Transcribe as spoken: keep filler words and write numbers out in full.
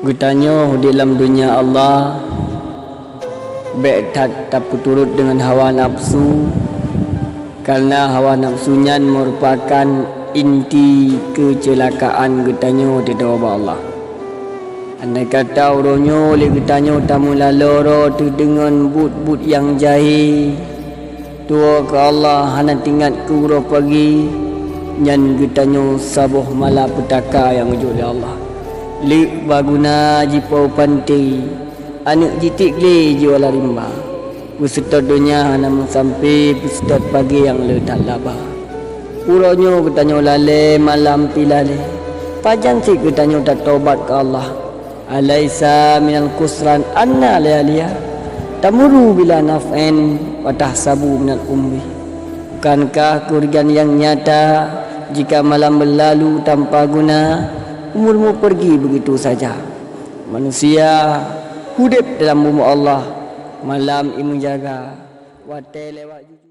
Geutanyoe udeb lam donya Allah, bék that tapeuturot deungon hawa nafsu, kareuna hawa nafsu nyan meurupakan inti keuceulakaan geutanyoe teudoe bak Allah. Andai kata uroe nyoe lé geutanyoe tameulaloe droe teuh deungon buet-buet nyang jahé, tuwoe keu Allah hana teuingat keu uroe pagi, nyan geutanyoe saboh malapetaka nyang geujok lé Allah. Leuk baguna jipo panté, aneuëk jitiek glé jiwoe lam rimba. Peuseutôt donya hana meusampé, peuseutôt pagée nyang le that laba. Uroe nyoe geutanyoe lalée, malam pih lalée. Pajan cit geutanyoe tatobat keu Allah? Alaisa minal khusran anna layaliha tamurru bila naf'in wa tahsabu minal umri? Bukankah keureugian nyang nyata jika malam beulalu tanpa guna, umur meupeurgi beugitu saja? Manusia udeb dalam bumoe Allah, malam imeujaga, watée lewat jujur.